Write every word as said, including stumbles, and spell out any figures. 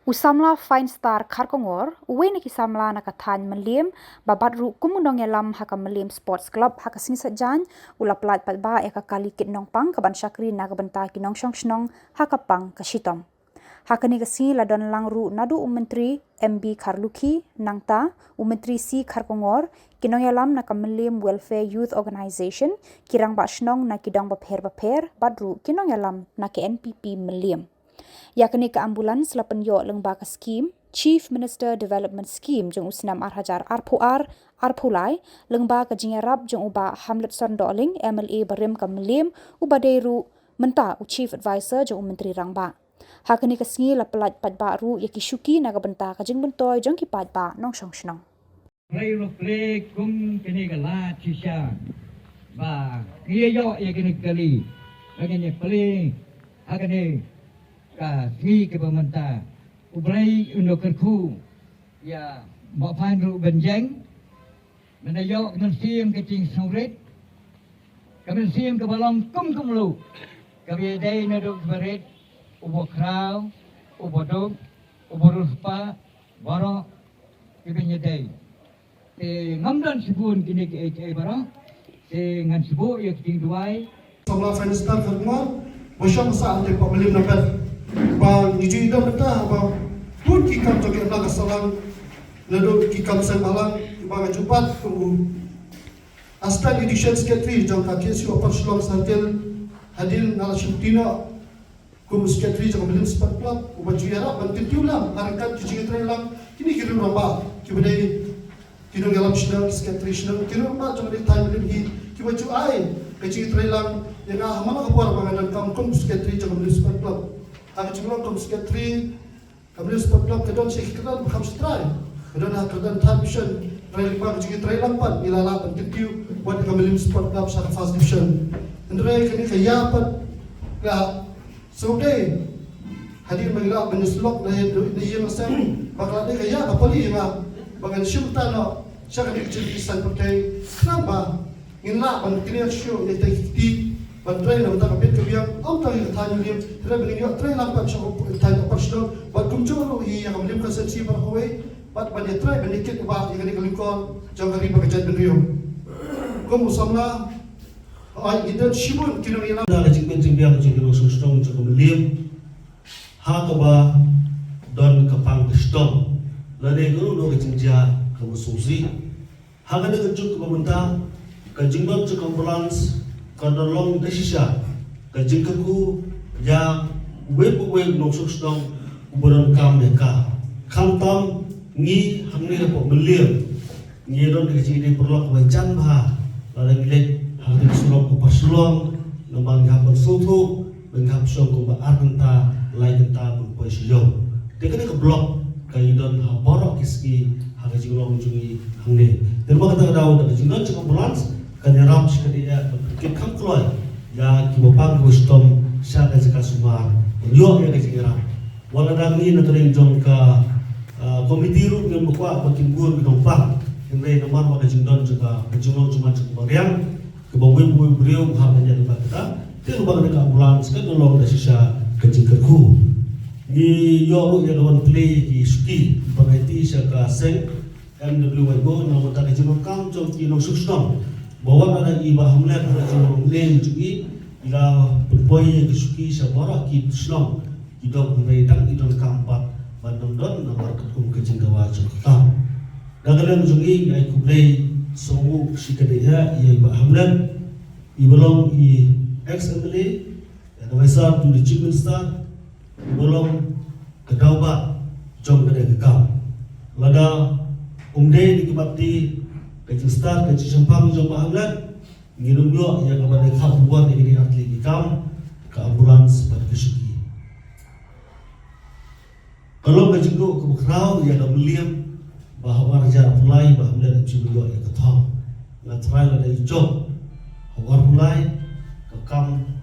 U samla Fine Star Kharkongor, uwei na ki samla na ka thaiñ Mylliem, ba bat ruh kum u nongïalam ha ka Mylliem Sports Club ha ka sngi Saitjaiñ, u la pyllait paidbah ïa ka kali kit nongpang kaban shakri na ka bynta ki nongshong shnong ha ka pang ka shitom. Ha kane ka sngi la don lang ruh naduh u Myntri M B Kharlukhi, nangta u Myntri C Kharkongor, ki nongïalam na ka Mylliem Welfare Youth Organisation, ki rangbah shnong na ki dong bapher bapher, bad ruh ki nongïalam na ka N P P Mylliem. Ïa kane ka ambulance la pynïoh lyngba ka skhim Chief Minister Development Scheme jong u snem ar hajar arphew ar arphew lai, lyngba ka jingïarap jong u Bah Hamletson Dohling, M L A barim ka Mylliem, uba dei ruh mynta u Chief Advisor jong u Myntri Rangbah. Ha kane ka sngi la pyllait paidbah ruh ïa ki shuki na ka bynta ka jingmyntoi jong ki paidbah nongshong shnong. Pyrshah ruh pyrshah kum kane ka lad shisha ba ngi ïoh ïa kane ka kali, ba ngin ïa pyrshah ha kane ka sngi kaba mynta. U Blei un da kyrkhu ïa Bah Fine ruh ban jeng, ban da ïoh ka mynsiem ka jingsngewrit, ka mynsiem kaba long kum kumno, kaba ïadei naduh kaba rit, uba khraw, uba duk, uba riewspah, baroh kiba ïadei. Te ngam don shibun kine kiei kiei baroh, te ngan shu buh ïa ka jingduwai. Samla Fine Star Kharkongor, ba shong sah hangtei hapoh Mylliem Nongpet. Ba ngi ju ïohi mynta ba bun ki kam jong ki ïa la ka sahlang, naduh ki kam seng bhalang, ba nga ju bat kum u Assistant Education Secretary jong ka K S U Upper Shillong Circle, hadien nga la shim tnat kum u Secretary jong ka Mylliem Sports Club, uba ju ïarap ban kyntiew lang ha ryngkat ki jingïatreilang kine ki riew rangbah, kiba dei ki nongïalam shnong, Secretary shnong, ki riew rangbah jong ka thaiñ Mylliem hi, kiba ju ai ka jingïatreilang ïa nga ha man la ka por ba nga donkam kum u Secretary jong ka Mylliem Sports Club. Ha ka jinglong kum u Secretary ka Mylliem Sports Club ka don shi kyrdan ba kham shu trai. Ka don ha kyrdan third division, hynrei lyngba ka jingïatreilang pat ngi la lah ban kyntiew wat ka Mylliem Sports Club sha ka first division. Hynrei kane ka ïa pat ka sngewdei hadien ba ngi lah ban ïasyllok na ïing na sem, ba ka la dei ka ïa ka pali ïa nga ba ngan shim tnat sha kane ka jingïaseng pyrthei, khnang ba ngin lah ban knieh shuh ïa kita ki kti ban trei na bynta ka bit ka biang, ym tang ïa ka thaiñ Mylliem, hynrei ba ngin ïoh trei lang pat sha ka thaiñ Upper Shillong, bad kumjuh ruh ïa ka Mylliem constituency baroh kawei, bad ban ïa trei ban ïa kit ïa ba ïa kane ka lyngkor jong ka ri bad ka jaitbynriew. Kum u samla, ai, ngi don shibun ki nongïalam da ka jingpynjah jingbiang jong ki nongshong shnong jong ka Mylliem, ha kaba don ka pang ka shitom lane ka ruh ka jingjia kaba sngewsih. Ha kane ka juk kaba mynta, ka jingdon jong ka ambulance ka dang long da shisha ka jingkyrkhu ïa uwei pa uwei u nongshong shnong uba donkam ïa ka. Khamtam ngi hangne hapoh Mylliem ngi don ka jingïadei paralok kaba jan bha lada ngi leit ha ka surok Upper Shillong, namar ngi hap ban sngewthuh ba ngi hap shong kumba ar kynta lai kynta ban poi sha ïew. Te kane ka block ka ïadon ha baroh ki sngi ha ka jinglong jong ngi hangne. Te namar kata ka daw da ka jingdon jong ka ambulance kan ïarap sha ka dei ban pynkit kham kloi ïa kiba pang kiba shitom sha ka jaka sumar ban ïoh ïa ka jingïarap. Wat la dang ngi na ka liang jong ka, ah, komiti ruh ngim kwah ba kin bun ki nongpang, hynrei namar ba ka jingdon jong ka, ka jinglong jong ka jong ka mariang, kaba wei wei briew ha ban ïa ba kata, te ba ka ambulance ka long da shisha ka jingkyrkhu. Ngi ïoh ruh ïa ka wan plie ki shuki ba ngi ti sha ka seng M W Y O, na bynta ka jingdonkam jong ki nongshong shnong. Ba wat la da i Bah Hamlet ha ka jinglong lem jong i, i la pynpoi ïa ki shuki sha baroh ki shnong. Ki dong hynrei dang i donkam pat ban don don namar katkum ka jingdawa jong ka kam. Da ka liang jong i ngi ai khublei sngewbha shi kyndiah ïa i Bah Hamlet, iba long i ex M L A, advisor to the Chief Minister, iba long ka daw ba jong kane ka kam. Lada um dei da ki bapti ka jingstad ka jingshemphang jong Bah Hamlet, ngin ym ïoh ïa kaba dei kham bun ïa kine ar tylli ki kam, ka ambulance bad ka shuki. Ka long ka jingduh kaba khraw ïa ka Mylliem ba ha u ar hajar arphew lai Bah Hamlet um shym ïoh ïa ka thong. Nga trai lada i jop ha u arphew lai ka kam